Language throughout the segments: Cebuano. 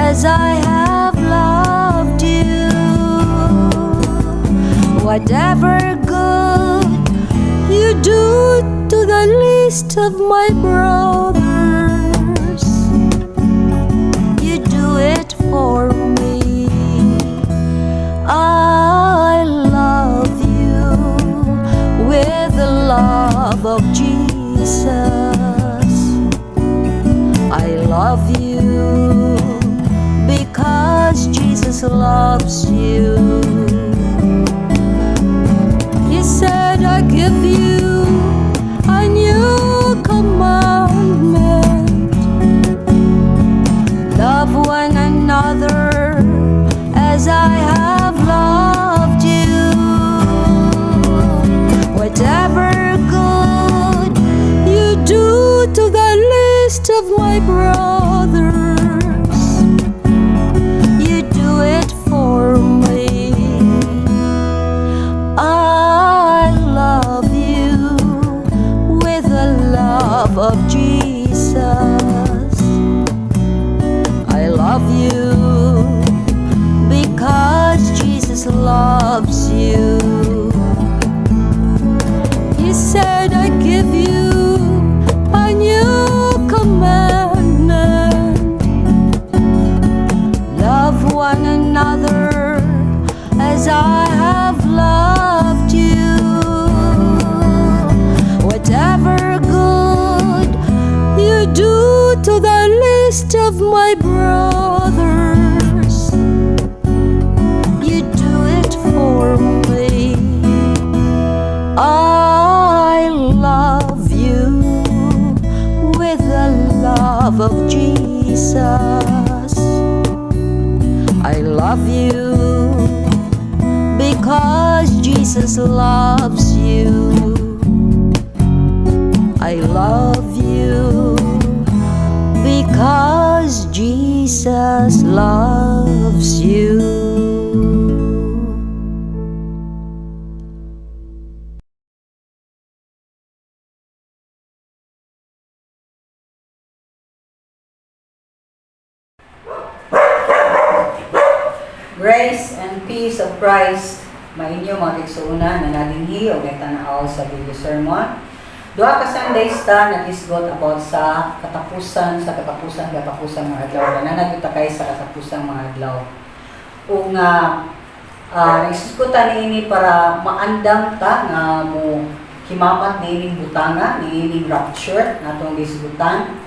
As I have loved you. Whatever good you do to the least of my brothers, you do it for me. I love you with the love of Jesus. I love you because Jesus loves you. He said, "I give you a new commandment: Love one another as I have loved you." Whatever good you do to the least of my brothers, you do it for me. I love you with the love of Jesus. I love you because Jesus loves you. He said, "I give you a new commandment: Love one another as I have loved you." Whatever good you do to the least of my brothers, you do it for me. I love you with the love of Jesus. I love you because Jesus loves you. I love you because Jesus loves you. Grace and peace of Christ mainyo, mga igsuonan na nadinhi o tanaw sa video sermon. Duha ka Sundays ta naghisgot about sa katapusan, sa katapusan, katapusan mga adlaw. Na nagita kay sa katapusan mga adlaw. Ug nga naghisgutan niini para maandam ta nga mo himamat niining butanga, niining rapture natong gisgutan.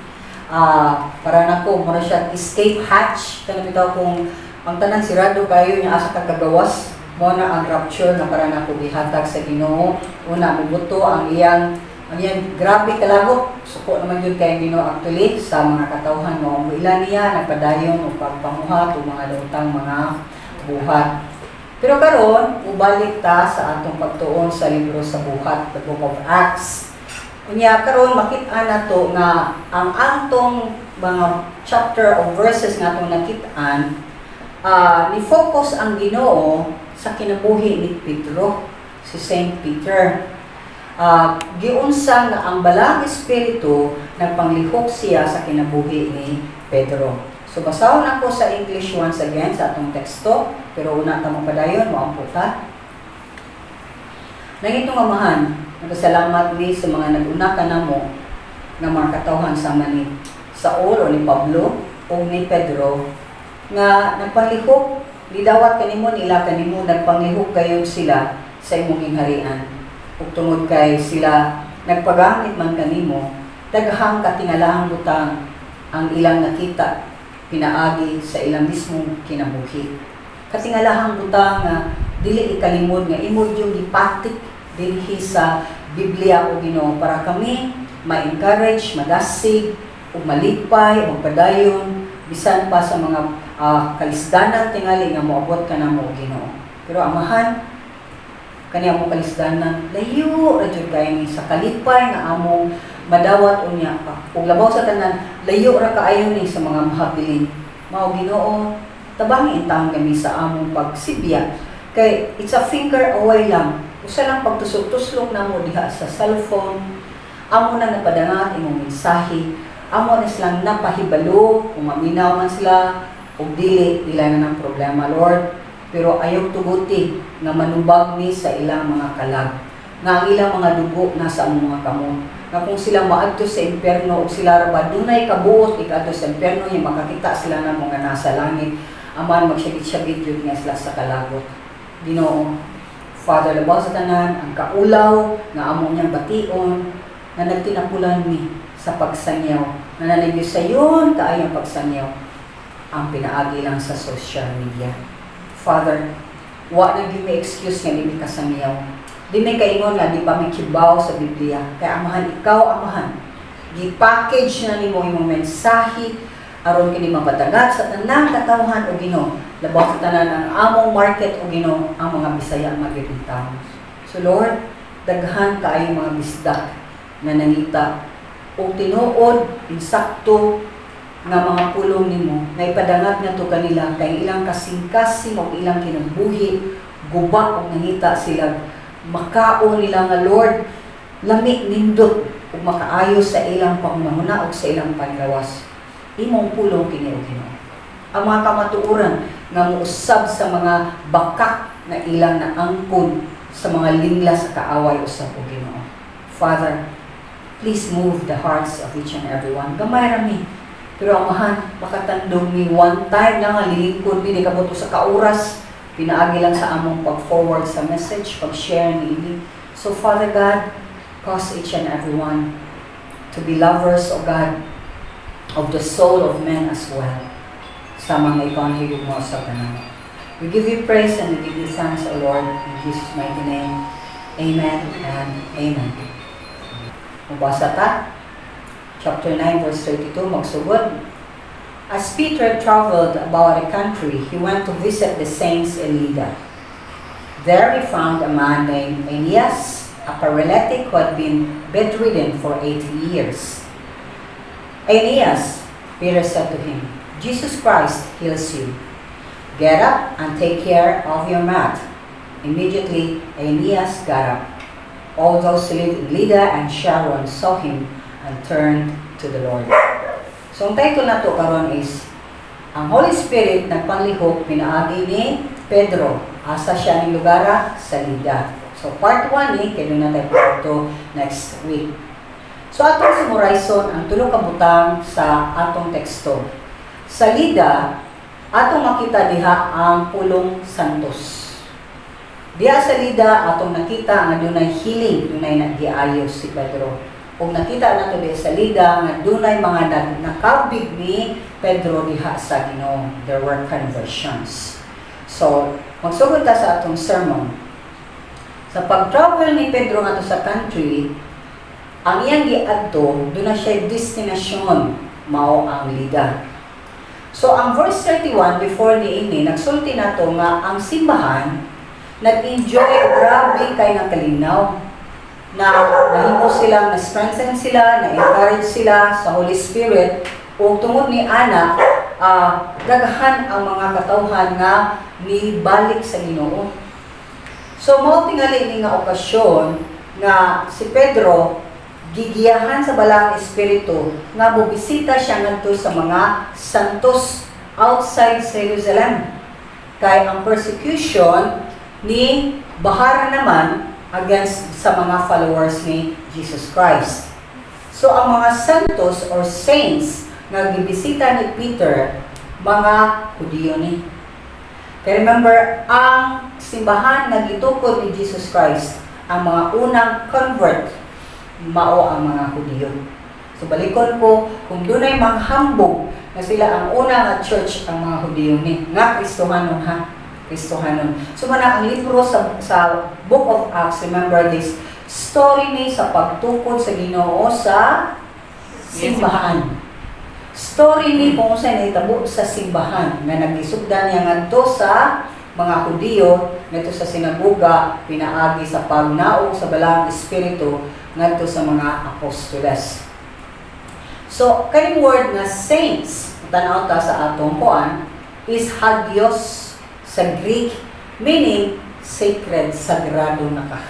Para nako mura siya escape hatch, kanang bitaw kung ang tanan sirado kayo niya, asa ka kagawas? Mo na ang rapture na para nako gihatag sa Ginoo. Una mubuto ang iyang grabe kalagot, suko naman jud kay Ginoo actually sa mga katawhan mo ilan niya nagpadayon og pagpamuhat o mga daotang mga buhat. Pero karon ubalik ta sa atong pagtuon sa libro sa Buhat, the Book of Acts. Unya karon makit-an nato nga ang atong mga chapter o verses nga atong nakit-an, ni focus ang Ginoo sa kinabuhi ni Pedro, si Saint Peter. Giunsa nga ang Balaang Espiritu nagpanglihok siya sa kinabuhi ni Pedro. So basahon ako sa English once again sa atong teksto, pero una ta padayon, moampo ta. Langitnong Amahan, nagpasalamat mi sa mga nag-una kanamo nga mga katawhan sama ni Saul o ni Pablo o ni Pedro nga nagpanglihok, nidawat kanimo nila kanimo, nagpanglihok gayud sila sa imong gingharian. Ug tungod kay sila nagpagamit man kanimo, daghang katingalahang butang ang ilang nakita pinaagi sa ilang mismong kinabuhi. Katingalahang butang nga dili ikalimod nga imo yung gipatik dinhi sa Biblia, o Ginoo, para kami ma-encourage, madasig ug malipay, magpadayon bisan pa sa mga kalisdanan tingali nga moabot ka namo, Ginoo. Pero Amahan, kani among kalisdanan layo ra jud kaayo ni sa kalipay nga among madawat unya pa. Ug labaw sa tanan, layo ra kaayo ni sa mga mahabilin. Mao, Ginoo, tabangi intawon kami sa among pagsibya kay it's a finger away lang. Usa lang pagtusok-tuslok namo diha sa cellphone, amo na napadangat imong mensahe, amo na silang napahibalo kung maminaw man sila. Ug dili, ila na ng problema, Lord. Pero ayaw tuguti nga manubag mi sa ilang mga kalag. Nga ang ilang mga dugo nasa among mga kamot. Nga kung sila maadto sa impyerno ug sila ra ba dunay kabuot ikadto sa impyerno, yung makakita sila ng mga nasa langit. Aman, magsyagit-syagit yun nga sila sa kalagot. Ginoo, Father, labaw sa tanan, ang kaulaw nga amo niyang bation, nga nagtinapulan mi sa pagsangyaw, nga nanigyo sa iyon kaayong pagsangyaw, ang pinaagi lang sa social media. Father, wa na gyud may excuse nga di mi kasangyaw. Di may kaingon nga di pa mi kibaw sa Biblia. Kay Amahan, ikaw, Amahan, gi-package na nimo imong mensahe aron kini mapadagat sa tanang katawhan o Ginoo. Labaw sa tanan ang among market o Ginoo, ang mga Bisaya magyud tao. So Lord, daghan kaayo mga bisdak na nangita og tinuod insakto nga mga pulong nimo nga ipadangat ngadto kanila kay ilang kasing-kasing og ilang kinabuhi guba og nangita sila makaon nila nga, Lord, lami, nindot ug makaayo sa ilang panghunahuna ug sa ilang panglawas. Imong pulong kini, o Ginoo, ang mga kamatuoran nga muusab sa mga bakak na ilang naangkon sa mga lingla sa kaaway usab, o Ginoo. Father, please move the hearts of each and every one. Gamay ra mi, pero Amahan, makatandong mi one time lang nga lilingkod mi, di kabot sa ka oras, pinaagi lang sa among pag-forward sa message, pag-share ni ini. So Father God, cause each and every one to be lovers, O God, of the soul of men as well. Sa mga ikaw ang higog mo sa tanan. We give you praise and we give you thanks, O Lord, in Jesus' mighty name. Amen and amen. Mubasa ta. Chapter 9, verse 32, magsugod. As Peter traveled about the country, he went to visit the saints in Lydda. There he found a man named Aeneas, a paralytic who had been bedridden for 8 years. "Aeneas," Peter said to him, "Jesus Christ heals you. Get up and take care of your mat." Immediately, Aeneas got up. All those who lived in Lydda and Sharon saw him and turned to the Lord. So, ang title nato karon is Ang Holy Spirit nagpanlihok pinaagi ni Pedro. Asa siya ning lugara? Sa Lydda. So, part 1 ni, kay na tayo part 2 next week. So, atong sumurayson ang tulo ka butang sa atong teksto. Sa Lydda, atong makita diha ang pulong santos. Diha sa Lydda, atong nakita nga dunay healing, dunay nagiayos si Pedro. Ug nakita nato diha sa Lydda nga dunay mga nakabig ni Pedro diha sa Ginoo. There were conversions. So, magsugod ta sa atong sermon. Sa pag-travel ni Pedro ngadto sa country, ang iyang giadto, duna siya destinasyon, mao ang Lydda. So, ang verse 31 before ni ini, nagsulti nato nga ang simbahan nag-enjoy og grabe kay nga kalinaw na nahimo sila, na-strengthen sila, na-encourage sila sa Holy Spirit ug tungod ni ana, daghan ang mga katawhan nga nibalik sa Ginoo. So mao tingali ni nga okasyon nga si Pedro gigiyahan sa Balaang Espiritu nga mobisita siya ngadto sa mga santos outside Jerusalem. Kay ang persecution ni bahara naman against sa mga followers ni Jesus Christ. So ang mga santos or saints nga gibisita ni Peter, mga Hudiyo ni. Kaya remember, ang simbahan nga gitukod ni Jesus Christ, ang mga unang convert, mao ang mga Hudiyo. So balikon ko, kung dunay mga hambog na sila ang una nga church, ang mga Hudiyo ni, nga Kristohanon ha, Kristohanon. So mana ang libro sa Book of Acts, remember this, story ni sa pagtukod sa Ginoo sa simbahan. Story ni kung unsay nahitabo sa simbahan nga nagisugdan niya ngadto sa mga Hudiyo ngadto sa sinagoga pinaagi sa pagnaog sa Balaang Espiritu ngadto sa mga apostoles. So, kaning word nga saints, tan-aw ta sa atong kuan, is hagios sa Greek, meaning sacred, sagrado na ka.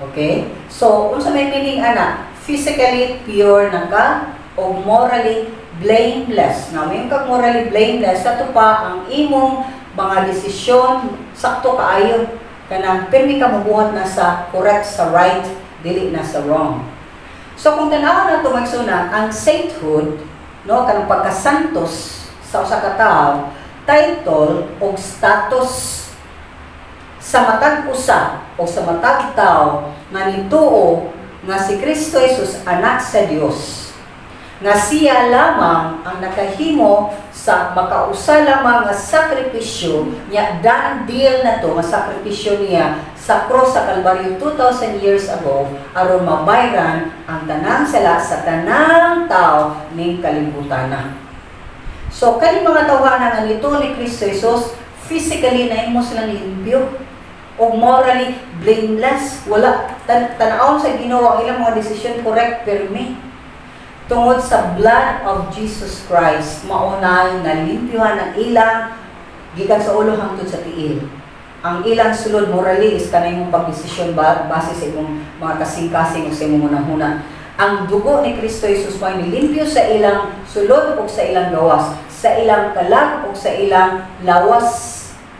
Okay? So, unsa may meaning ana? Physically pure na ka o morally blameless. Nga moingon kag morally blameless, sa pa ang imong mga desisyon sakto kaayo, kanang pirmi ka mobuhat na sa correct, sa right, dili na sa wrong. So kung tan-awon nato, mga igsoon, ang sainthood, no, kanang pagkasantos sa usa ka tawo, title og status sa matag usa o sa matag tawo nga nituo nga si Kristo Jesus anak sa Dios, nga siya lamang ang nakahimo sa makausa lamang nga sakripisyo niya, done deal na to nga sakripisyo niya sa cross sa Kalbaryo 2,000 years ago aron mabayran ang tanang sala sa tanang tao ning kalibutan na. So, kani mga tawhana nga nito ni Kristo Jesus, physically nahimo sila limpyo o morally blameless. Wala tan-awon sa Ginoo ang ilang mga desisyon, correct pirmi. Tungod sa blood of Jesus Christ, maunay nalimpyuhan ang ilang gikan sa ulo hangtod sa tiil. Ang ilang sulod morally is kanay imong pagdesisyon ba, base sa imong mga kasing-kasing o sa imong hunahuna. Ang dugo ni Kristo Jesus may nilimpyo sa ilang sulod o sa ilang gawas, sa ilang kalag o sa ilang lawas.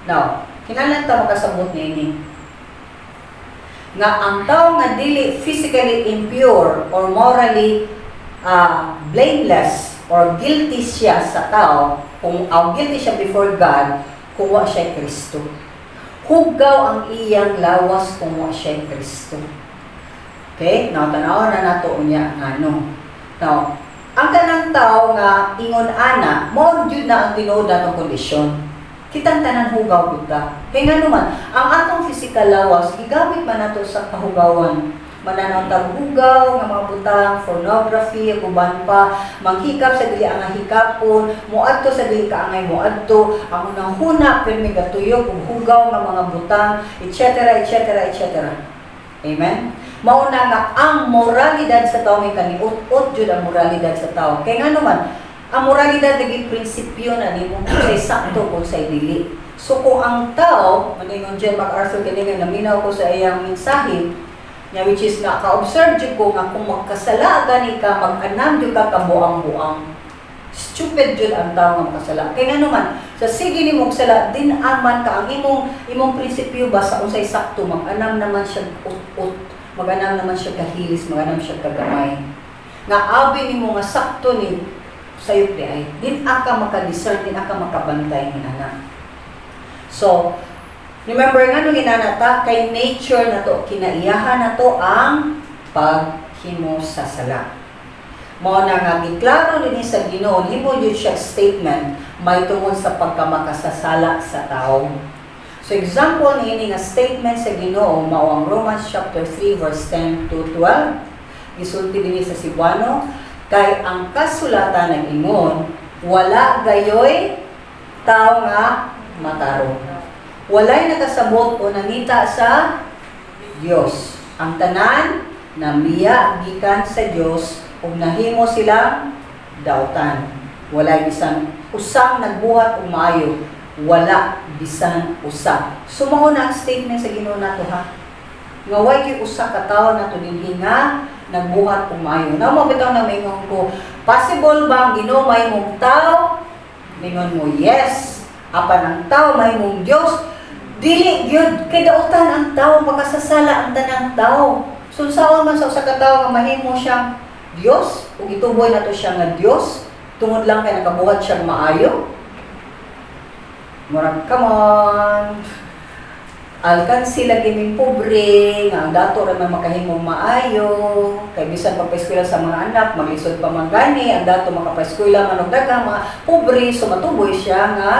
Now, kinahanglan ta makasabot niini nga ang tao nga dili physically impure or morally blameless or guilty siya sa tao, kung guilty siya before God, kung wa siya Kristo. Hugaw ang iyang lawas kung wa siya Kristo. Okay? Now, tanaw na nato unya ngano. Now, ang kanang tao nga ingon ana, mao jud na ang tinuod natong kondisyon. Kitang tanan hugaw gud ta. Kay ngano man, ang atong physical lawas gigamit man nato sa kahugawan. Mananaw tag hugaw nga mga butang, pornography, ug uban pa, manghikap sa dili ang hikapon, moadto sa dili ka angay moadto, ang unang huna pirmi gatuyok ug hugaw nga mga butang, etc., etc., etc. Amen? Mao na nga ang moralidad sa tao may kaniut-ut jud ang moralidad sa tao. Kay ngano man, ang moralidad naging prinsipyo na nimo kung say sakto, kung say dili. So kung ang tao, maningon John MacArthur kini nga naminaw ko sa iyang mensahe, nga which is nga ka-observe jud ko nga kung magkasala gani ka, mag-anam jud ka kabuang-buang. Stupid jud ang tao nga makasala. Kay ngano man, sa sige nimo sala, din aman ka ang imong prinsipyo ba sa unsay sakto, mag-anam naman siya ut-ut, mag-anam naman siya kahilis, mag-anam siya kagamay. Nga abi nimo nga sakto ni sayop di ay, din aka maka-discern, din aka makabantay ni ana. So, remember nga nung inana ta, kay nature na to, kinaiyahan na to ang paghimo sa sala. Mao na nga giklaro dinhi sa Ginoo, himo jud siya statement may tungod sa pagkamakasasala sa tao. So example niini nga statement sa Ginoo mao ang Romans chapter 3 verse 10 to 12. Gisulti dinhi sa Cebuano, kay ang kasulatan nag-ingon, wala gayoy tao nga matarong. Walay nakasabot o nangita sa Dios. Ang tanan namiya gikan sa Dios ug nahimo silang dautan. Walay bisan usang nagbuhat og maayo, wala bisan usa. So mao na ang statement sa Ginoo nato ha. Nga way gyud usa ka tawo nato dinhi nga nagbuhat og maayo. Now mo bitaw na maingon ko, possible ba ang Ginoo mahimong tao? Ningon mo, yes. Apan ang tao mahimong Dios, dili gyud, kay dautan ang tao, makasasala ang tanang tao. So unsaon man sa usa ka tawo nga mahimo siyang Dios ug ituboy nato siya nga Dios tungod lang kay nakabuhat siyang maayo? Murag, come on. Alkansi lagi ming pobre, nga ang dato ra man makahimong maayo, kay bisan pagpaeskwela sa mga anak, maglisod pa man gani, ang dato makapaeskwela man og daghang mga pobre, so matuboy siya nga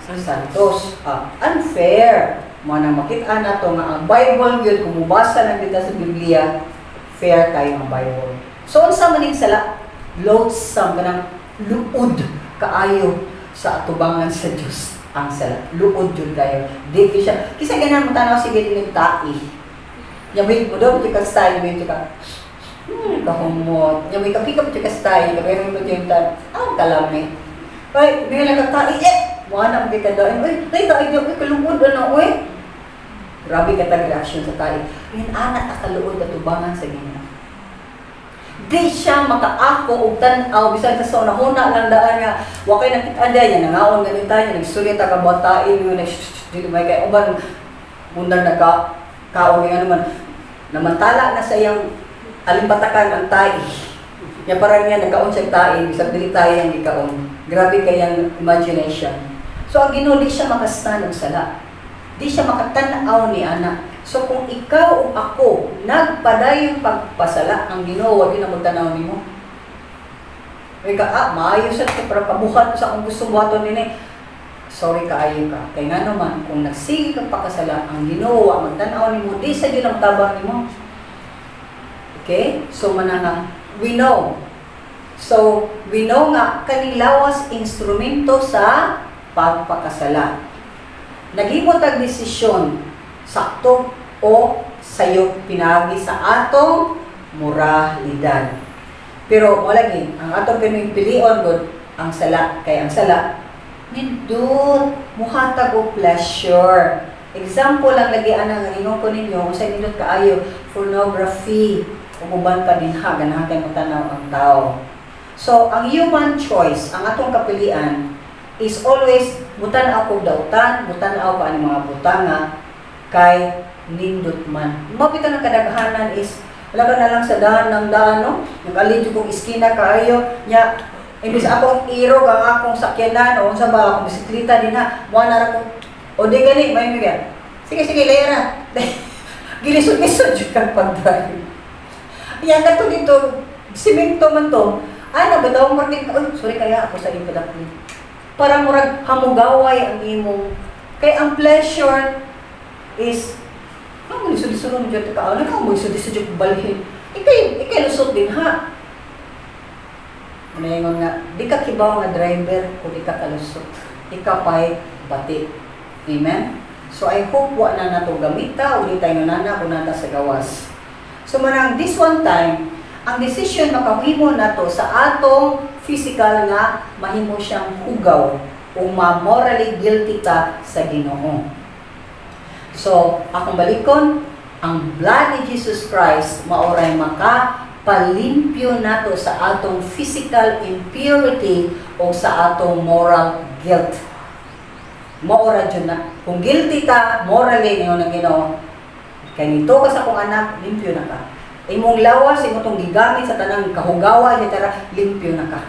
santos. Ah, unfair. Mao nang makita nato nga ang Bible gyud, kung mubasa lang kita sa Biblia, fair kayo ang Bible. So unsa man ning sala? Loathsome, kanang luod kaayo sa atubangan sa Dios ang sala. Luod jud kayo. Di gyud siya. Kisa ganahan mo tanaw sige din tai. Nya may mo daw ka style mo ka. Kahumot. Nya may kapika mo ka style, kaya mo yung tan. Ah, kalami. Ay, bigla ka tai eh. Mo na mo ka daw. Uy, tay tai di uy kalungod ano uy. Grabe ka tag reaction sa tai. Yun ana ta kaluod atubangan sa Ginoo. Di siya makaako og tan-aw bisan sa una-una lang daan nga wa kay nakita diay niya nangaon ganita niya nagsulit ka batain nga nag dili may kay uban undang nagka kaon nga naman namantala na sa iyang alimbatakan ang tai. Ya parang niya nagkaon siya tae, bisag dili tae ang gikaon. Grabe kayang imagination. So ang Ginoo, di siya makastand og sala. Di siya makatan-aw ni ana. So kung ikaw o ako nagpadayon pagpasala, ang Ginoo wa gyud na magtanaw nimo. Uy ka, maayo sa kay para pabuhat ko sa akong gusto buhaton nini. Sorry kaayo ka. Kay nga naman, kung nagsige kang pakasala, ang Ginoo wa magtan-aw nimo, di sa gyud ang tabang nimo. Okay? So mananga, we know. So, we know nga kaning lawas instrumento sa pagpakasala. Naghimo tag desisyon, sakto o sayo, pinaagi sa atong moralidad. Pero mo lagi, ang atong pilion gud ang sala, kay ang sala nindot, muhatag og pleasure. Example lang lagi ana nga ingon ko ninyo, unsay nindot kaayo? Pornography ug uban pa din ha, ganahan kay motanaw ang tao. So, ang human choice, ang atong kapilian is always mutan-aw kog dautan, mutan-aw ka ani mga butanga kay nindot man. Mapita ng kadaghanan is wala ka na lang sa daan ng daan, no? Nag-alid kong iskina kaayo nya, imbis akong irog ang akong sakyanan o unsa ba, akong bisikleta din ha, mo na ra ko o di gani may bigyan. Sige, sige, layer na. Gilisod-lisod jud kang pag-drive. Yan kato dito, simento man to. Ana ba daw Martin, oy, sorry kaya ako sa iyong padakli. Para murag hamugaway ang imong kay ang pleasure is ang mo lisod-lisod mo dyan ka, ano ka mo lisod-lisod jud balhin. Ikay lusot din ha. Naingon nga, di ka kibaw nga driver kung di ka kalusot. Ikaw pa'y bati. Amen? So I hope wa na nato gamita o di tayo nana kung nata sa gawas. So manang this one time, ang decision makahimo nato sa atong physical nga mahimo siyang hugaw o ma-morally guilty ta sa Ginoo. So, akong balikon, ang blood ni Jesus Christ maoray maka palimpyo nato sa atong physical impurity o sa atong moral guilt. Maora jud na. Kung guilty ta morally ngayon ng Ginoo, kay nito ka sa akong anak, limpyo na ka. Imong lawas, imo tong gigamit sa tanang kahugawa, etc., limpyo na ka.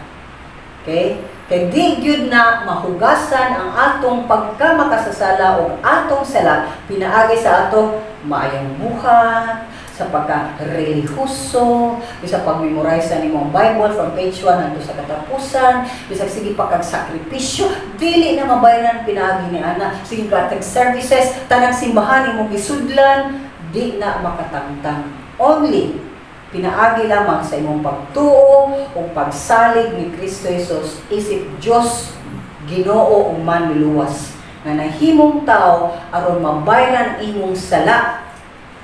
Okay? Kay di gyud na mahugasan ang atong pagkamakasasala o atong sala pinaagi sa atong maayong buhat, sa pagka-relihiyoso, sa pag-memorize sa nimo ang Bible from page 1 hangtod sa katapusan, bisag sige pa kag sakripisyo, dili na mabayaran pinaagi ni ana. Sige ka tag services, tanang simbahan imong gisudlan, di na makatangtang. Only pinaagi lamang sa imong pagtuo o pagsalig ni Kristo Jesus isip Dios, Ginoo ug manluluwas nga nahimong tao aron mabayran imong sala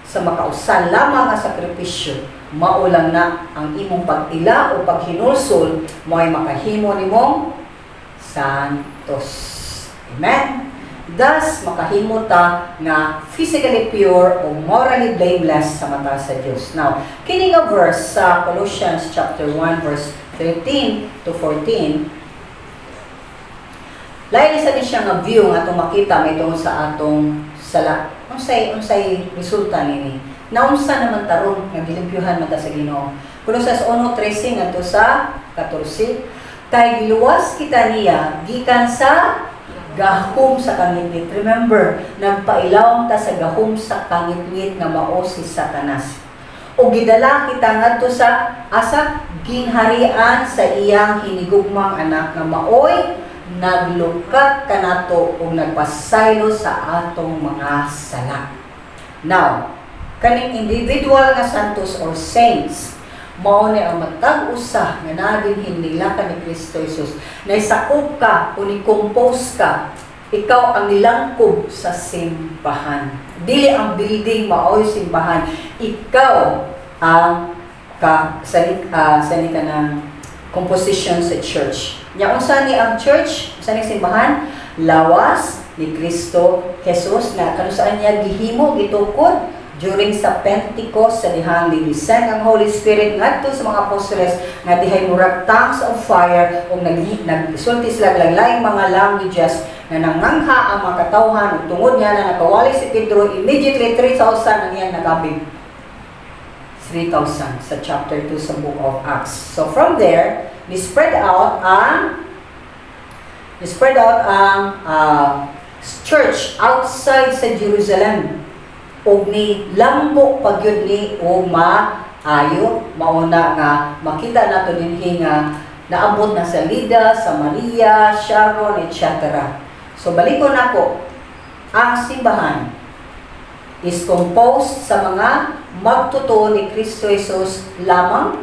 sa makausa lamang nga sakripisyo. Mao lang na ang imong pag-ila o paghinulsol mo'y makahimo nimong santos. Amen. Thus, makahimo ta nga physically pure o morally blameless sa mata sa Dios. Now, kini nga verse sa Colossians chapter 1 verse 13 to 14, lain sa ni siya nga view nga atong makita may tungod sa atong sala. Unsay resulta nini? Naunsa naman taron nga gilimpyuhan man ta sa Ginoo? Colosas 1:13 ngadto sa 14, kay giluwas kita niya gikan sa gahom sa kangitngit. Remember, nagpailawom ta sa gahom sa kangitngit nga mao si Satanas. O gidala kita ngadto sa asa? Gingharian sa iyang hinigugmang anak nga maoy naglukat kanato ug nagpasaylo sa atong mga sala. Now, kaning individual nga santos or saints, mao ni ang matag usa nga naa dinhi nila ni Kristo Jesus. Naisakop ka o ni-compose ka, ikaw ang nilangkob sa simbahan. Dili ang building maoy simbahan. Ikaw ang ka sa ka ng composition sa church. Nya unsa ni ang church? Unsa ni simbahan? Lawas ni Kristo Jesus na kanusaan niya gihimo, gitukod. During sa Pentecost, sa dihang ni-descend ang Holy Spirit ngadto sa mga apostoles nga dihay murag tongues of fire ug nagsulti sila og laing mga languages na nangangha ang mga katawhan, ug tungod nga na nakawali si Pedro, immediately 3,000 ang iyang nakabig. 3,000 sa chapter 2 sa Book of Acts. So from there, ni spread out ang church outside sa Jerusalem ug ni lambo pa gyud ni o maayo. Mauna nga makita nato dinhi nga naabot na sa Lida, Samaria, Sharon, etc. So balikon nako, ang simbahan is composed sa mga magtotoo ni Kristo Jesus lamang,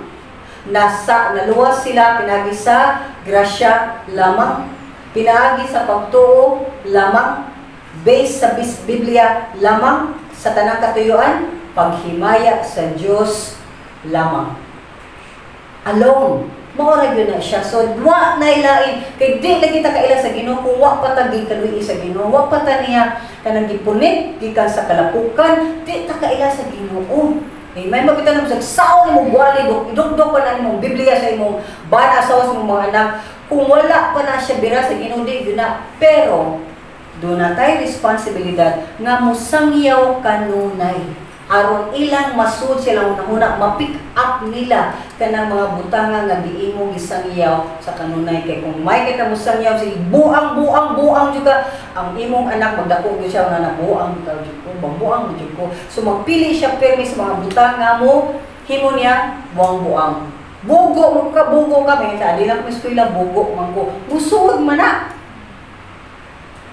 nasa naluwas sila pinagi sa grasya lamang, pinaagi sa pagtuo lamang, based sa Biblia lamang, sa tanang katuyuan, paghimaya sa Dios lamang. Alone. Mao ra gyud na siya. So, wa na ilain. Kay di lagi ta kaila sa Ginoo kung wa pa ta gikaluy sa Ginoo. Wa pa ta niya kanang gipunit gikan sa kalapukan, di ta kaila sa Ginoo. Amen. Mabita na mo sa sao mo wali idukdok pa na nimong Biblia sa imong bana, asawa, sa imong mga anak. Kung wala pa na siya bira sa Ginoo, di gyud na. Pero duna tay responsibilidad nga musangyaw kanunay aron ilang masud silang hunahuna, ma-pick up nila kanang mga butanga nga giimong gisangyaw sa kanunay. Kay kung may kita musangyaw sige buang buang buang jud ka, ang imong anak magdako gyud siya nga nabuang bitaw jud ko, buang jud ko. So magpili siya pirmi sa mga butanga mo himo niya buang buang. Bugo mo ka, bugo ka, may sa di lang ko eskwela, bugo man ko, musuod man na.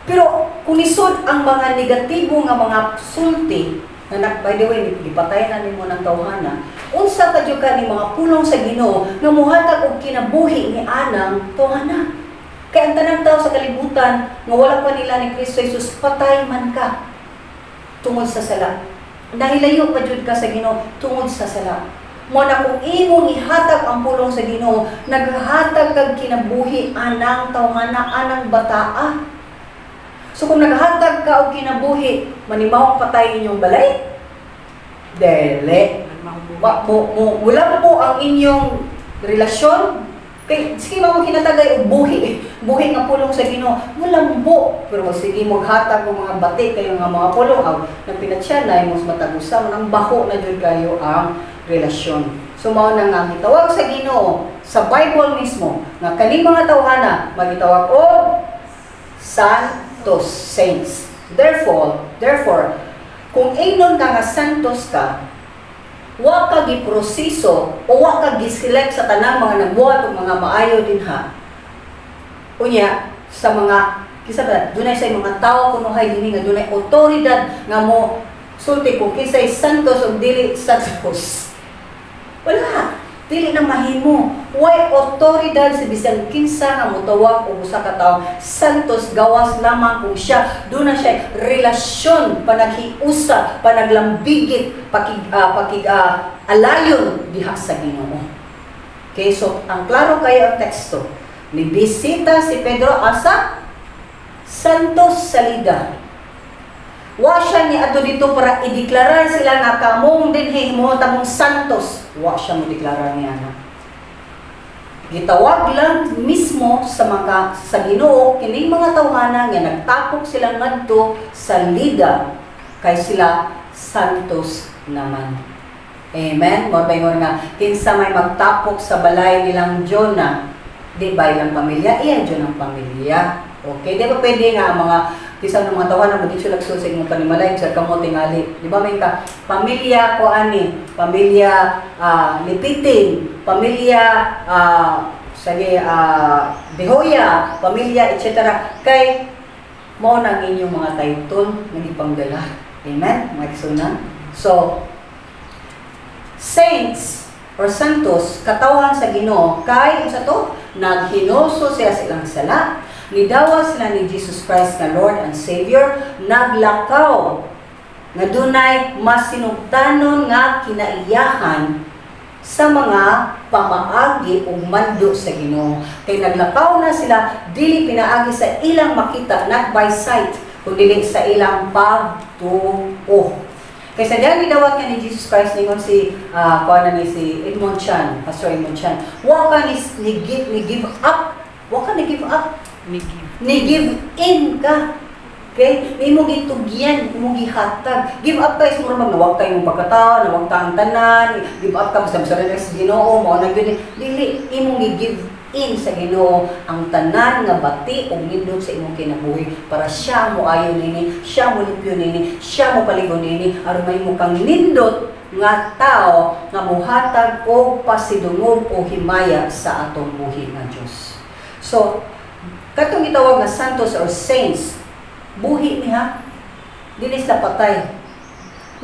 Pero kung isod ang mga negatibo nga mga sulti nga nak, by the way, gipatay na nimo ng tawhana, unsa pa jud ka ni mga pulong sa Ginoo nga muhatag og kinabuhi ni anang tawhana? Kay ang tanang tao sa kalibutan nga wala pa nila ni Kristo Jesus, patay man ka tungod sa sala. Nahilayo pa jud ka sa Ginoo tungod sa sala. Mo na kung imong ihatag ang pulong sa Ginoo, naghatag kag kinabuhi anang tawhana, anang bataa. So kung naghatag ka og kinabuhi, manimaw patay inyong balay? Dili. Wa mo mo wala po ang inyong relasyon kay sige mo hinatagay og buhi, buhi nga pulong sa Ginoo, mulambo. Pero sige mo hatag og mga bati kayo nga mga pulong aw nagpinatsyan mo sa matag usa man, ang baho na jud kayo ang relasyon. So mao na nga gitawag sa Ginoo sa Bible mismo nga kaning mga tawhana magitawag og santos, saints. Therefore, kung ingnon ka nga santos ka, wa ka giproseso o wa ka giselect sa tanang mga nagbuhat og mga maayo dinha. Unya, sa mga kisa ba, dunay sa mga tawo kunuhay dinhi nga dunay otoridad nga mo sulti kung kinsay santos o dili santos. Wala. Dili na mahimo. Way otoridad sa bisan kinsa nga motawag og usa ka tawo santos gawas lamang kung siya duna siya relasyon, panaghiusa, panaglambigit, pakig alayon diha sa Ginoo. Okay, so ang klaro kayo ang teksto. Nibisita si Pedro asa santos sa Lida. Wa siya ni adto dito para ideklarar sila nga kamong dinhi mo tamong santos. Wa siya mo deklarar niya na. Gitawag lang mismo sa mga sa Ginoo kining mga tawhana nga nagtapok sila ngadto sa Lida kay sila santos naman. Amen. Mo ba nga kinsa may magtapok sa balay nilang Jonah, di ba ilang pamilya? Iya jud ang pamilya. Okay, di ba pwede nga ang mga kisa ng mga tawhana mo dito lagsul sa imong panimalay sa kamo tingali. Di ba may ka pamilya ko ani, pamilya Lipitin, pamilya sige Dehoya, pamilya etc. Kay mao na ang inyong mga title nga gipanggala. Amen, mga igsuonan. So, saints or santos, katawhan sa Ginoo kay unsa to? Naghinuso sila sa ilang sala, nidawa sila ni Jesus Christ na Lord and Savior, naglakaw nga dunay masinugtanon nga kinaiyahan sa mga pamaagi ug mando sa Ginoo. Kay naglakaw na sila dili pinaagi sa ilang makita, not by sight, kundi sa ilang pagtuo. Kaysa diyan gidawat ka ni Jesus Christ, ningon si kuan na ni si Edmond Chan, Pastor Edmond Chan. Wa ka ni give up. Wa ka ni give up. Ni give. Ni give in ka. Okay? Imo gitugyan, imo gihatag. Give up ka is mura mag nawag tayo imong pagkatao, nawag ta ang tanan, give up ka basta basta sa Ginoo, mao na gyud. Dili, imong gi-give in sa Ginoo ang tanan nga bati ug nindot sa imong kinabuhi para siya mo ayo nini, siya mo limpyo nini, siya mo paligo nini, aron mahimo kang nindot nga tao nga muhatag og pasidungog o himaya sa atong buhi nga Dios. So, katong gitawag nga santos or saints, buhi niya, dili sila patay.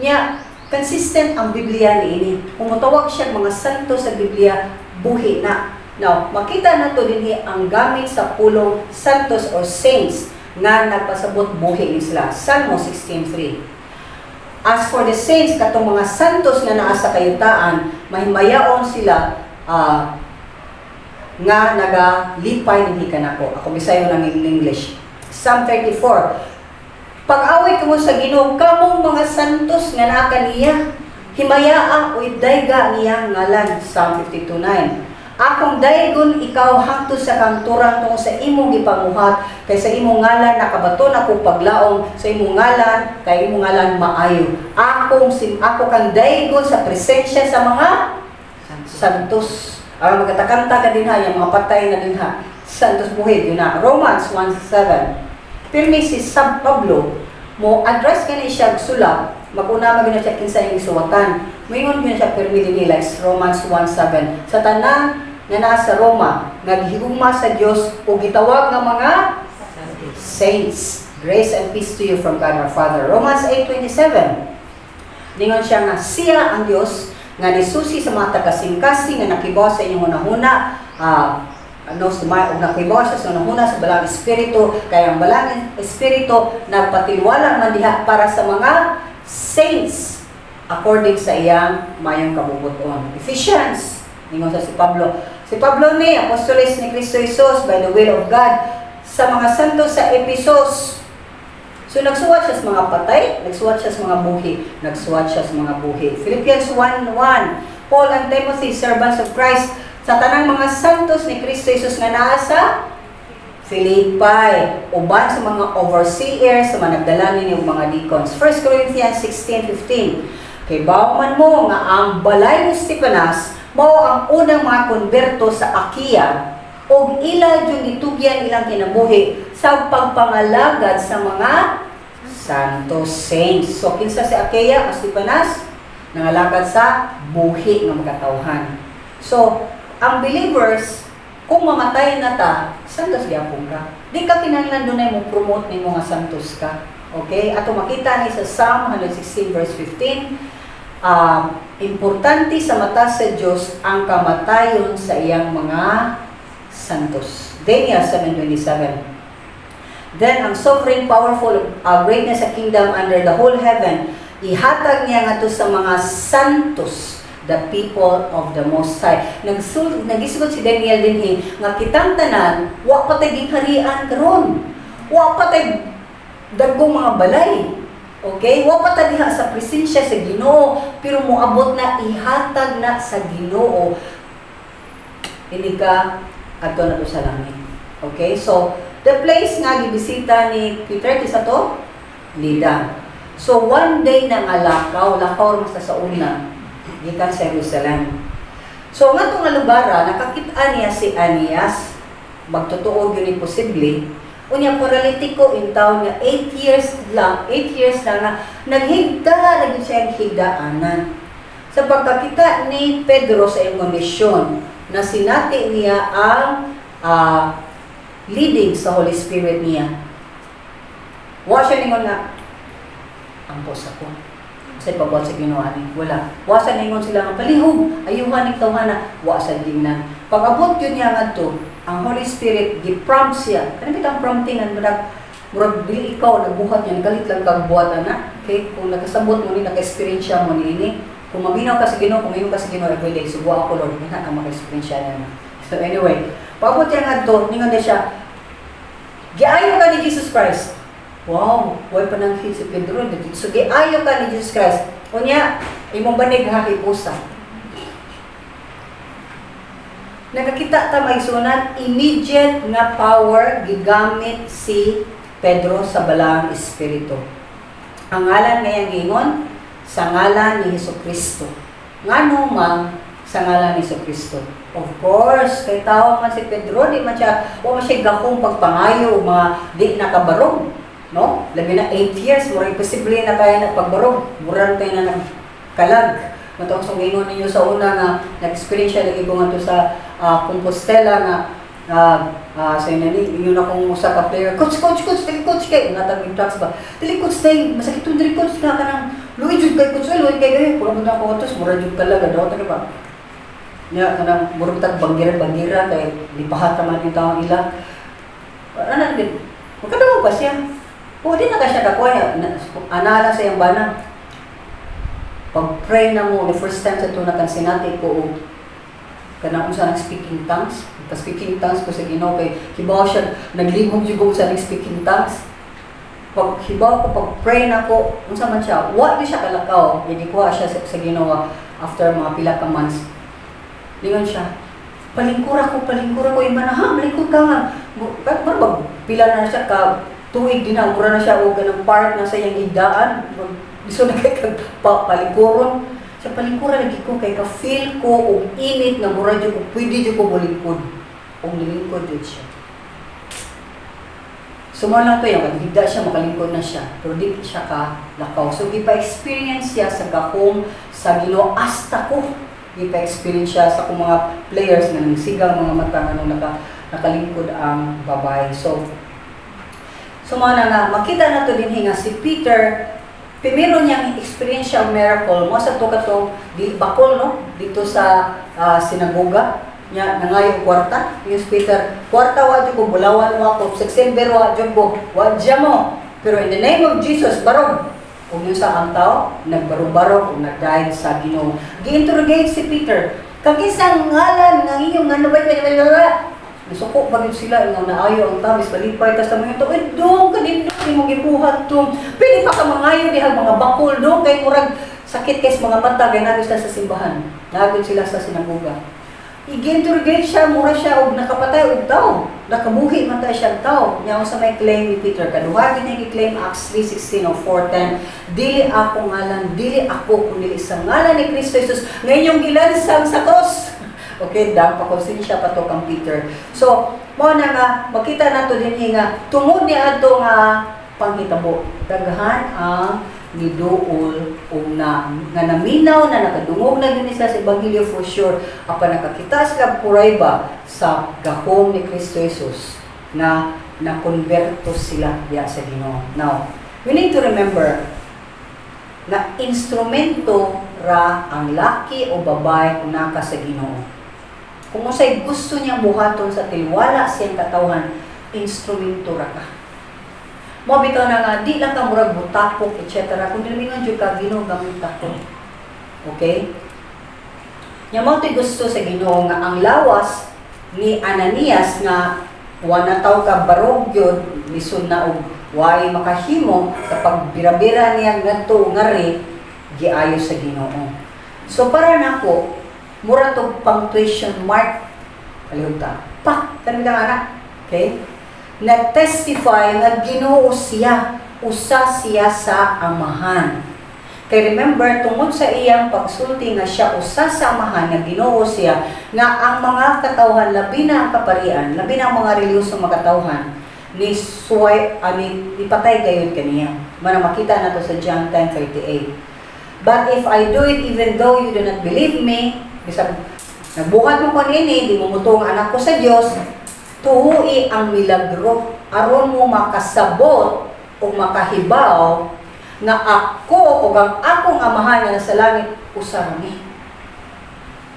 Nya, consistent ang Biblia niini. Kung motawag siya mga santo sa Biblia, buhi na. Now, makita nato dinhi ang gamit sa pulong santos or saints nga nagpasabot buhi ni sila. Salmo 16:3. As for the saints, katong mga santos nga naa sa kayutaan, mahimayaon sila nga nagalipay dinhi kanako. Ako bisayo lang in English. Psalm 34. Pag-awit kamo sa Ginoo, kamong mga santos nga naa kaniya, himayaa o idayga niyang ngalan. Psalm 52:9. Akong daygon ikaw hangtod sa kamatuoran tungod sa imong gipamuhat, kay sa imong ngalan nakabaton ako paglaom, sa imong ngalan, kay imong ngalan maayo. Ako kang daygon sa presensya sa mga santos. Aron magkatakanta ka dinha, yung mga patay na dinha. Santos buhi, yun na. Romans 1:7. Pirmi si San Pablo, mo address kani siya og sulat, maguna man gyud na siya kinsa yung suwatan. Moingon gyud na siya pirmi dinhi, like Romans 1:7. Sa tanan nga naa sa Roma, nga gihigugma sa Dios ug gitawag nga mga saints. Grace and peace to you from God our Father. Romans 8:27. Ningon siya nga siya ang Dios nga nisusi sa mga taga-kasing-kasing nga nakibaw sa inyong hunahuna, ano sumay og nakibaw siya sa hunahuna sa Balaang Espiritu, kay ang Balaang Espiritu nagpatilwala man diha para sa mga saints according sa iyang mayong kabubut-on. Ephesians, ningon sa si Pablo. Si Pablo ni apostoles ni Kristo Jesus by the will of God sa mga santo sa Ephesus. So nagsuwat siya sa mga patay, nagsuwat siya sa mga buhi, nagsuwat siya sa mga buhi. Philippians 1:1. Paul and Timothy, servants of Christ, sa tanang mga santos ni Kristo Jesus nga naa sa Philippi, uban sa mga overseers, sa mga nagdala ninyo mga deacons. 1 Corinthians 16:15. Kay man mo nga ang balay ni Stefanas mao ang unang mga konberto sa Achaia ug ila jud gitugyan ilang kinabuhi sa pagpangalagad sa mga santos, saints. So kinsa si Achaia o Stefanas? Nangalagad sa buhi nga makatawhan. So ang believers, kung mamatay na ta, santos gyapon ka. Di ka kinahanglan dunay mo promote nimo nga santos ka. Okay? Ato makita ni sa Psalm 116 verse 15, importante sa mata sa Dios ang kamatayon sa iyang mga santos. Daniel 7:27. Then ang sovereign, powerful, greatness sa kingdom under the whole heaven, ihatag niya ngadto sa mga santos, the people of the Most High. Nagisgot si Daniel dinhi nga kitang tanan wa pa tay gingharian karon. Wa pa tay dagkong mga balay. Okay? Wa pa ta diha sa presensya sa Ginoo, pero moabot na ihatag na sa Ginoo ini ka adto na to sa langit. Okay? So, the place nga gibisita ni Peter kinsa to? Lida. So, one day na nga lakaw, lakaw mas sa una, gikan sa Jerusalem. So, nga nga lugar, nakakita niya si Aeneas, magtotoo yun ni posible, unya paralitiko in town nga 8 years lang, 8 years lang nga naghigda, naging siya higdaanan. Sa pagkakita ni Pedro sa iyong kondisyon, na sinati niya ang leading sa Holy Spirit niya. Wa siya ningon nga, ampos ako. Sa ipabuhat sa Ginoo ani, wala. Wa sa ningon sila nga palihog, ayuhan ning tawhana, wa sa gingnan. Pag abot yun niya ngadto, ang Holy Spirit gi-prompt siya. Kanang bitang prompting ang murag dili ikaw nagbuhat niya, nagalit lang kag buhat ana. Okay, kung nakasabot mo ni, naka-experience mo niini. Kung maminaw ka sa Ginoo, kung maminaw ka sa Ginoo everyday, subuha ako, Lord, hindi ka maka-experience niya. So anyway, pag-abot niya ngadto, ningon na siya, "Giayo ka ni Jesus Christ." Wow, way pa nang si Pedro. So giayo ka ni Jesus Christ. Unya, imong banig ha, hipusa. Nakakita ta, mga igsuonan, immediate nga power gigamit si Pedro sa Balaang Espiritu. Ang ngalan nga iyang giingon, "Sa ngalan ni Hesus Kristo." Ngano man sa ngalan ni Hesus Kristo? Of course, kay tao man si Pedro, di man siya, wa man siya gahong pagpangayo mga di nakabarog. No? Labi na 8 years, mura imposible na kaya na pagbarog. Mura tayo na nagkalag. Matong sa ingon ninyo sa una nga nag-experience siya lagi ko ngadto sa Compostela nga sa ina ni yun akong usa ka player, "Coach, coach, coach, dili coach," kay natag trucks ba, "Dili coach, day masakit tong dili coach," nga kanang luoy jud kay coach, luoy kay gay pura mo na ako atos, mura jud kalag daw ta ba nya, kanang murag tag banggira banggira kay lipahat man yung taong ila ana gid makadawag pa siya o di na ka siya kakuha ana lang sa iyang bana. Pag-pray na mo, the first time sa tuna kan sinati ko og kanang unsa nang speaking tongues, pa speaking tongues ko sa Ginoo kay hibaw siya naglihok jud ko sa nang speaking tongues. Pag hibaw ko, pag pray na ko, unsa man siya, wa di siya kalakaw, gikuha siya sa Ginoo after mga pila ka months. Lingon siya, "Palingkura ko, palingkura ko," yung ha, malingkod ka nga. Mura ba, pila na siya ka, tuig din na, mura na siya og ganang part na sa iyang higdaan. Biso na kay kag palingkuron. Sa palingkura lagi ko kay ka feel ko og init nga mura jud ko pwede jud ko molingkod. Og nilingkod jud siya. So mo lang to yung higda siya, makalingkod na siya. Pero di siya ka lakaw. So gipa-experience siya sa gahom sa Ginoo hasta ko. Gipa-experience siya sa kung mga players nga nangsigang mga mata nga nung nakalingkod ang babae. So mo na nga makita nato din nga si Peter, primero niyang experience siya og miracle mo sa to katong di bakol, no, dito sa sinagoga nya nangayo kwarta yung Peter, "Kwarta wa jud ko, bulawan wa ko, silver wa jud ko, wa diya mo, pero in the name of Jesus, barog." Ug yung sa ang tao nagbarog-barog ug nagdahil sa Ginoo. Gi-interrogate si Peter, "Kakinsang ngalan nga inyong ngano ba?" Nisuko pa gyud sila nga naayo ang tao, malipay tas mo ito, "Eh, dong kanindot imong gibuhat tong. Pwede pa ka mangayo diha mga bakol dong," kay murag sakit kay sa mga mata kay nagod sila sa simbahan. Nagod sila sa sinagoga. I-interrogate siya, mura siya og nakapatay og tao. Nakabuhi man ta siya og tao. Nya sa may claim ni Peter, kaduha gid niya gi-claim, Acts 3:16 o 4:10, "Dili ako ngalan, dili ako kundi sa ngalan ni Kristo Jesus nga inyong gilansang sa krus." Okay, dang pakonsensya pa to kang Peter. So, mo na nga makita nato din nga tungod ni adto nga panghitabo, daghan ang niduol og na nga naminaw na nakadungog na gyud sila sa ebanghelyo for sure, apan nakakita sila purayba sa gahom ni Kristo Jesus na nakonberto sila diya sa Ginoo. Now, we need to remember na instrumento ra ang laki o babae kung naka sa Ginoo. Kung unsay gusto niyang buhaton sa tilwala siyang katawhan, instrumento ra ka. Mo bitaw na nga di lang ka murag butapok, etc. Kung dili jud ka, "Ginoo, gamit ako." Okay? Nya mo to'y gusto sa Ginoo nga ang lawas ni Ananias nga wa na taw ka barog gyud, lisod na og way makahimo sa pagbira-bira niya ngadto ngari, giayo sa Ginoo. So para nako, mura to punctuation mark, palihog ta. Pak, kanang anak. Okay? Nag-testify nga Ginoo siya, usa siya sa Amahan. Kay remember, tungod sa iyang pagsulti nga siya usa sa Amahan, nga Ginoo siya, nga ang mga katawhan, labi na ang kaparian, labi na ang mga relihiyosong mga katawhan, ni suway, ani ipatay gayud kaniya. Mana makita nato sa John 10:38. "But if I do it even though you do not believe me," bisag nagbuhat mo kon ini, di mo mutuo nga anak ko sa Dios, "tuhui ang milagro aron mo makasabot o makahibaw nga ako ug ang akong Amahan nga nasa langit usa rami."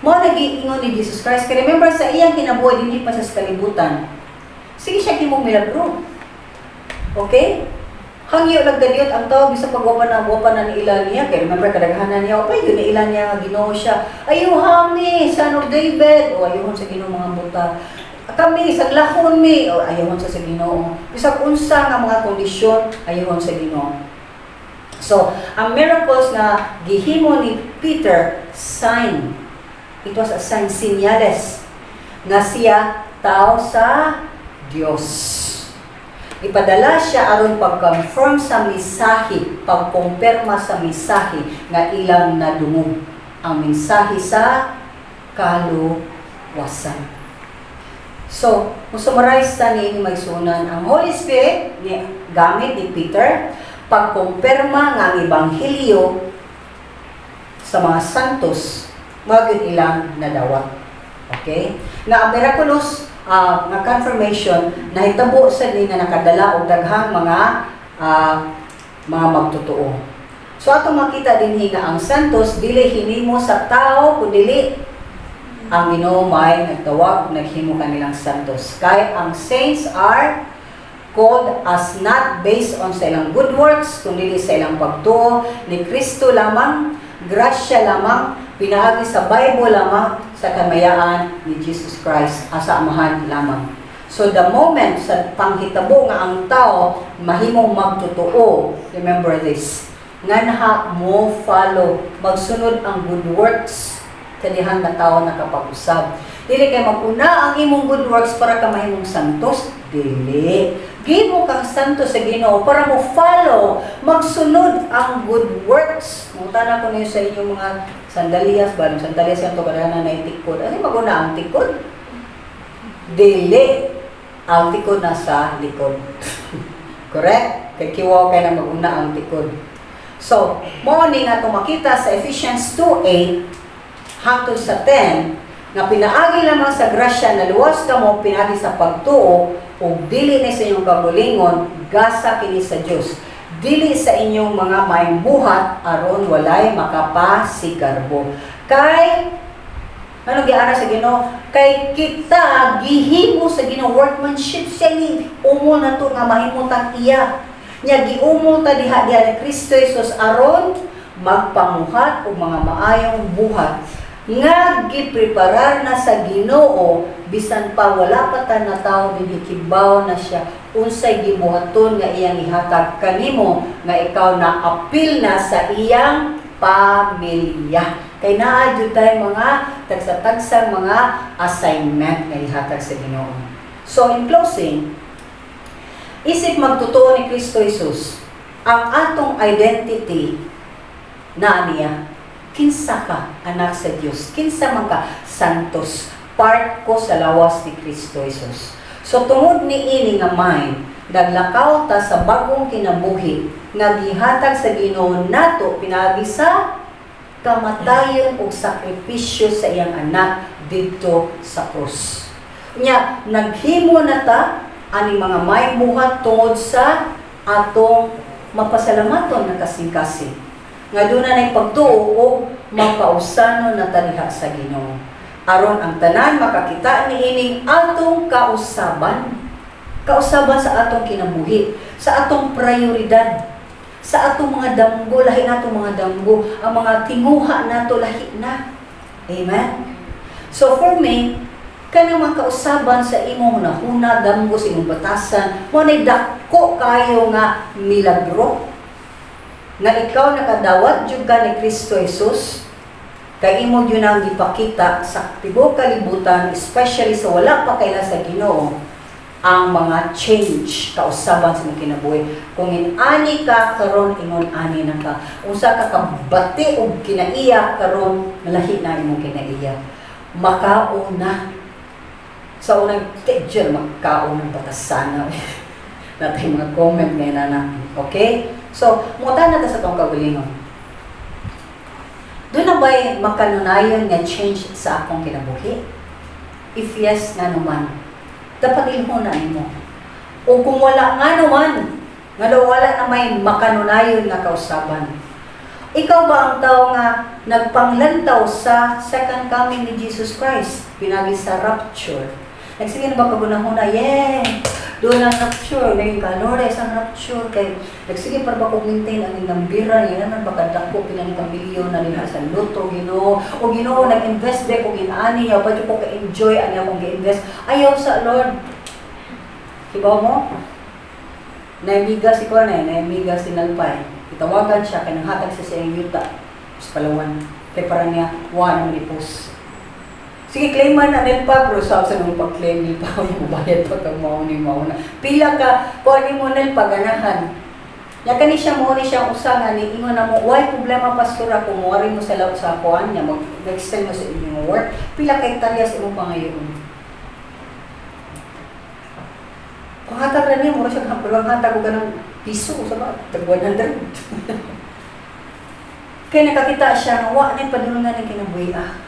Mao nagiingon ni Jesus Christ. Kay remember, sa iyang kinabuhi dinhi pa sa kalibutan, sige siya himong milagro. Okay? Hangyo lang ganyot ang tao bisag pag wa pa na ni ila niya, kay remember, kadaghanan niya pa yun ni ila niya nga Ginoo siya. "Ayuha mi, Son of David," o ayuhon sa Ginoo mga buta. "Kami saglahon mi," o ayuhon sa Ginoo. Bisag unsa nga mga kondisyon, ayuhon sa Ginoo. So, ang miracles na gihimo ni Peter, sign. It was a sign, senyales, nga siya tao sa Dios. Ipadala siya aron pag-confirm sa mensahe, pagkumpirma sa mensahe nga ilang nadungog. Ang mensahe sa kaluwasan. So, kung summarize sa ni maigsuonan, ang Holy Spirit ni gamit ni Peter pagkumpirma nga ang ebanghelyo sa mga santos mao gyud ilang nadawat. Okay? Nga ang miraculous nga confirmation nahitabo sa ni nga nakadala og daghang mga magtotoo. So atong makita dinhi nga ang santos dili hinimo sa tao kundi ang Ginoo may nagtawag, naghimo kanilang santos. Kay ang saints are called as not based on sa ilang good works, kundi sa ilang pagtuo ni Kristo lamang, grasya lamang, pinaagi sa Bible lamang, sa kamayaan ni Jesus Christ, asa Amahan lamang. So the moment sa panghitabo nga ang tao mahimong magtotoo, remember this, nganha mo follow, magsunod ang good works kanihang nga tao nakapag-usab. Dili kay mag-una ang imong good works para ka mahimong santos. Dili. Gihimo kang santo sa Ginoo para mo follow, magsunod ang good works. Mutana ko niyo sa inyong mga sandaliyas ba? Nung sandaliyas yan to kadana na tikod. Ano maguna ang tikod? Dili. Ang tikod nasa likod. Correct? Kay kiwaw kay na maguna ang tikod. So, mao ni nga itong makita sa Ephesians 2:8 hangtod sa 10 nga pinaagi lamang sa grasya na luwas kamo pinaagi sa pagtuo ug dili ni sa inyong kaugalingon, gasa kini sa Dios, dili sa inyong mga maayong buhat aron walay makapasigarbo. Kay ano giara sa Ginoo? Kay kita gihimo sa Ginoo, workmanship siya ni umol na to nga mahimo tang iya. Nya giumol ta diha diha ni Kristo Jesus aron magpamuhat og mga maayong buhat nga gipreparar na sa Ginoo bisan pa wala pa ta natawo dinhi. Kibaw na siya unsay gibuhaton nga iyang ihatag kanimo nga ikaw na apil na sa iyang pamilya, kay naa jud tay mga tagsa-tagsang mga assignment nga ihatag sa Ginoo. So in closing, isip magtotoo ni Kristo Jesus, ang atong identity na niya. Kinsa ka, anak sa Dios? Kinsa man ka, santos? Part ko sa lawas ni Kristo Jesus. So tungod ni ini nga mind, naglakaw ta sa bagong kinabuhi nga gihatag sa Ginoo nato pinaagi sa kamatayon ug sakripisyo sa iyang anak didto sa krus. Nya naghimo na ta ani mga may buhat tungod sa atong mapasalamaton na kasing-kasing nga doon na pagtuo o makausano na ta diha sa Ginoo aron ang tanan makakita niining atong kausaban, kausaban sa atong kinabuhi, sa atong prioridad, sa atong mga damgo. Lahi na atong mga damgo, ang mga tinguha nato lahi na. Amen. So for me, kanang mga kausaban sa imong hunahuna, damgo, sa imong batasan mo nay dako kayo nga milagro nga ikaw nakadawat jud ka ni Kristo Jesus, kay imo gyud ang gipakita sa tibuok kalibutan, especially sa wala pa kaila sa Ginoo, ang mga change kausaban sa imong kinabuhi. Kung in-ani ka karon, ingon ani na ka. Unsa ka kabati og kinaiya karon, malahi na imong kinaiya. Makauna sa unang teacher, makaon ng batasana. Natin mga comment ngayon na. Okay? So, muta na ta sa tong kaugalingon. Duna na ba'y makanunayon nga change sa akong kinabuhi? If yes, nga naman, dapat ilhon na nimo. O kung wala, nga naman, nga daw wala na may makanunayon nga kausaban. Ikaw ba ang tao nga nagpanglantaw sa second coming ni Jesus Christ, pinaagi sa rapture? Nagsige na ba kagunahuna, yeah, doon ang rapture, ngayon ka, Lord, ang rapture, kay nagsige para ba kong maintain ang nambira, yan naman baka dako, pila ni ka milyon na nila sa lotto, Ginoo, o Ginoo, nag-invest ba ko ginaani, yaw pa ko ka-enjoy ang akong gi-invest? Ayaw sa Lord. Kibaw mo? Naimiga si Kone, naimiga si Nalpay. Gitawagan siya kay nanghatag siya sa iyang yuta sa Palawan. Kay para niya, wa naman ni-post. Sige, claim man na nilpa, pero sa nung pag-claim nilpa, yung bayad pa kag mao ni mao na. Pila ka, kuha ni mo nilpa, ganahan. Ya kani siya mo ni siya usa nga ni ingon na mo, "Why problema, pastora, kung moari mo sa laot sa kuan niya, mag extend mo sa inyong work, pila ka hektarya sa imong pangayoon?" Kung hatag ra niya, mura siya pero ang hatag og kanang piso sa ba, tag 100. Kaya nakakita siya nga wa ni padulungan ng kinabuhi ah.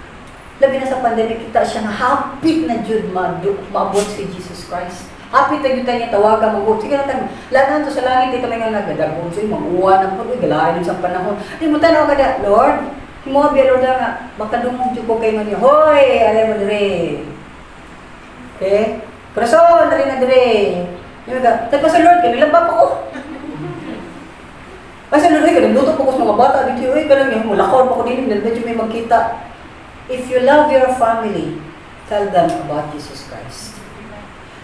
Labi na sa pandemic, kita siya nga hapit na jud maabot si Jesus Christ. Hapit na jud niya tawagan mo. Sige na tag lahat to sa langit dito may nga nagadagon so mag-uwan ang pag galain sa panahon. Di mo tanaw kada, "Lord, himo biya, Lord, nga makadungog jud ko kay niyo. Hoy, alay mo dire. Okay? Corazon, dali na dire." Yung ga, "Tapos sa Lord, kay nilaba pa ko. Ay sa Lord, kay nagluto pa ko sa mga bata dito, oy, kanang yung mulakaw pa ko din, medyo may magkita." If you love your family, tell them about Jesus Christ.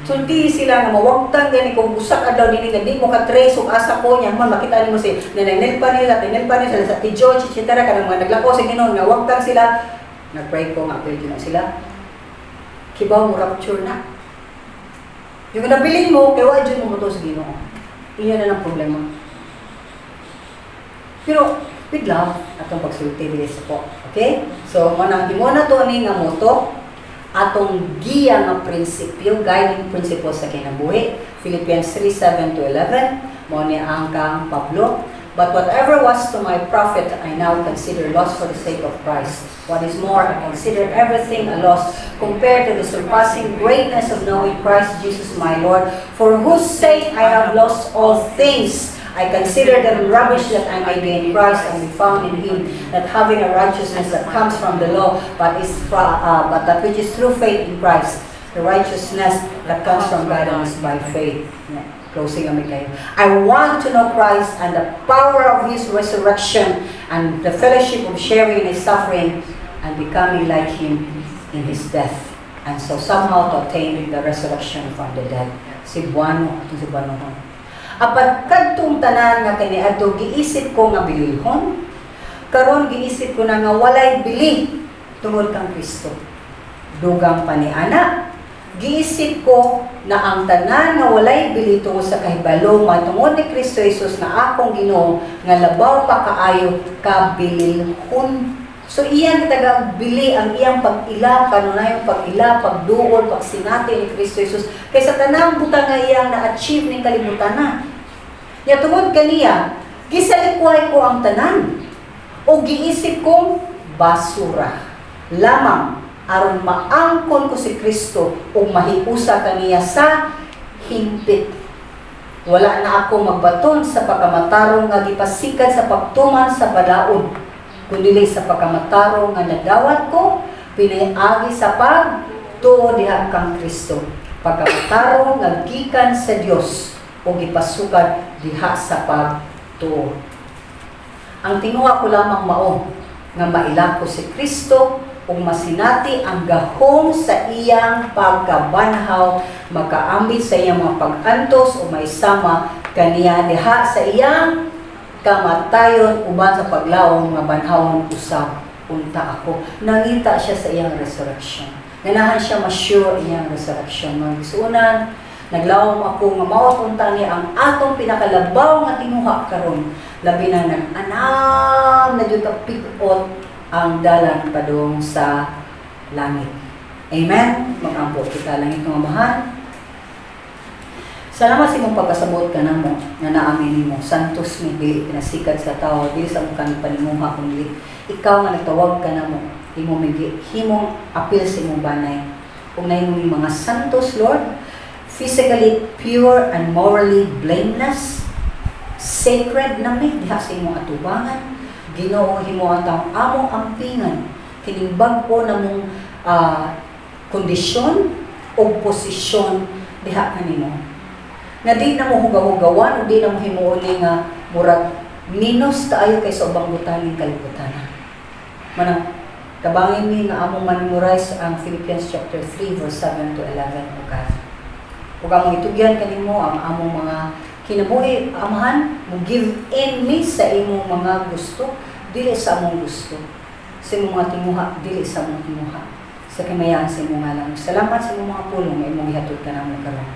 Sulti sila nga mawagtang gani kung usa ka adlaw dinhi nga di mo ka trace ug asa ko niya man makita nimo si Nanay Nelpa nila, Nelpa nila sila sa Ti George, etc. Kanang mga naglakaw sa Ginoo nga wagtang sila, nagpray ko nga apil na sila. Kibaw mo rapture na. Yung nabilin mo, kay wa jud mo motuo sa Ginoo. Iyon na lang problema. Pero with love, atong pagsulti diri sa po. Okay? So, mo nang himo na to ni nga motto, atong giya nga prinsipyo, guiding principle sa kinabuhi, Philippians 3:7 to 11, mo ni ang kang Pablo. "But whatever was to my profit, I now consider loss for the sake of Christ. What is more, I consider everything a loss compared to the surpassing greatness of knowing Christ Jesus my Lord, for whose sake I have lost all things. I consider them rubbish that I may gain Christ and be found in Him, not having a righteousness that comes from the law, but that which is through faith in Christ, the righteousness that comes from God and is by faith." Yeah. Closing kami kayo. "I want to know Christ and the power of His resurrection and the fellowship of sharing in His suffering and becoming like Him in His death. And so somehow to attain the resurrection from the dead." Cebuano, atong Cebuano. "Apan kadtong tanan nga kaniadto giisip ko nga bililhon, karon giisip ko na nga walay bili tungod kang Kristo. Dugang pa niana, giisip ko na ang tanan nga walay bili tungod sa kahibalo mahitungod ni Kristo Jesus nga akong Ginoo nga labaw pa kaayo kabililhon." So iyang gitaga bili ang iyang pag-ila, kanunayong pag-ila, pagduol, pagsinati ni Kristo Jesus kaysa tanang butang nga iyang na-achieve ning kalibutan na. Nya tungod kaniya, gisalikway ko ang tanan o giisip kong basura lamang aron maangkon ko si Kristo ug mahiusa kaniya sa hingpit. Wala na ako magbaton sa pagkamatarong nga gipasikat sa pagtuman sa balaod, kundi sa pagkamatarong nga nadawat ko pinaagi sa pagtuo diha kang Kristo. Pagkamatarong nga gikan sa Dios o gipasukad diha sa pagtuo. Ang tinguha ko lamang mao nga maila ko si Kristo ug masinati ang gahom sa iyang pagkabanhaw, makaambit sa iyang mga pag-antos o maisama kaniya diha sa iyang kamatayon uban sa paglaom nga banhawon usab unta ako." Nangita siya sa iyang resurrection. Ganahan siya ma-sure iyang resurrection. Mga igsuonan, naglawom ako nga mao unta ni ang atong pinakalabaw nga tinguha karon. Labi na nag-anam na jud ka pig-ot ang dalan padung sa langit. Amen? Mag-ampo kita. Langit nga Amahan, salamat sa imong pagkasabot kanamo nga naa mi nimo. Santos mi, dili pinasikat sa tao, dili sa imong kami paninguha, kundi ikaw nga nagtawag kanamo, imo mi himong apil sa imong banay. Ug nahimo mi mga santos, Lord, physically pure and morally blameless, sacred na mi diha sa imong atubangan. Ginoo, himo ang taong among ampingan kining bag-o namong kondisyon o posisyon diha kanimo. Nga di na mo hugaw-hugawan o di na mo himuon ni nga murag minus kaayo kay sa ubang butanging kalibutan. Manang tabangin mi nga among ma-memorize ang Philippians chapter 3 verse 7 to 11, O God. Ug among itugyan kanimo ang among mga kinabuhi, Amahan. Mo give in mi sa imong mga gusto, dili sa among gusto. Sa imong mga tinguha, dili sa among tinguha. Sa kahimayahan sa imong ngalan. Salamat sa imong mga pulong nga imong gihatod kanamo karon.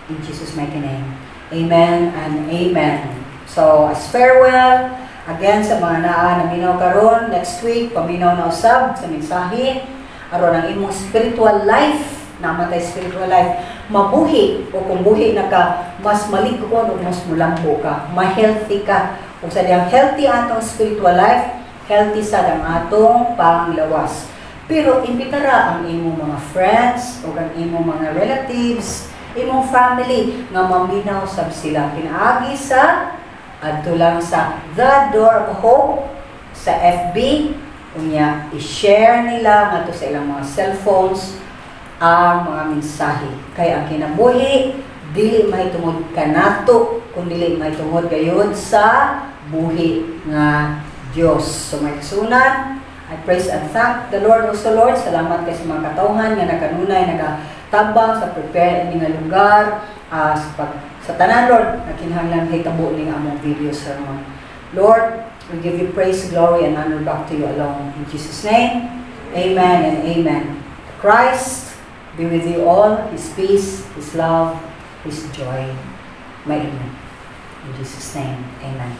In Jesus' mighty name. Amen and amen. So, as farewell, again sa mga naa naminaw karon, next week, paminaw na usab sa mensahe, aron ang imong spiritual life, namatay spiritual life, mabuhi o kung buhi na ka, mas malig-on o mas mulambo ka, ma-healthy ka. Kung sa diyang healthy atong spiritual life, healthy sad ang atong panglawas. Pero imbitara ang imong mga friends o ang imong mga relatives, imong family nga maminaw sab sila pinaagi sa adto lang sa The Door of Hope sa FB. Unya i-share nila ngadto sa ilang mga cellphones ang mga mensahe, kay ang kinabuhi dili mahitungod kanato kun dili mahitungod gayud sa buhi nga Dios. So mga igsuonan, I praise and thank the Lord also. Lord, salamat kay sa mga katawhan nga nakanunay nagatabang sa prepare ini nga lugar, sa pag sa tanan, Lord, na kinahanglan hitabo ning among video sermon. Lord, we give you praise, glory, and honor back to you alone. In Jesus' name, amen and amen. Christ be with you all, His peace, His love, His joy. May In Jesus' name, amen.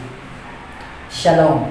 Shalom.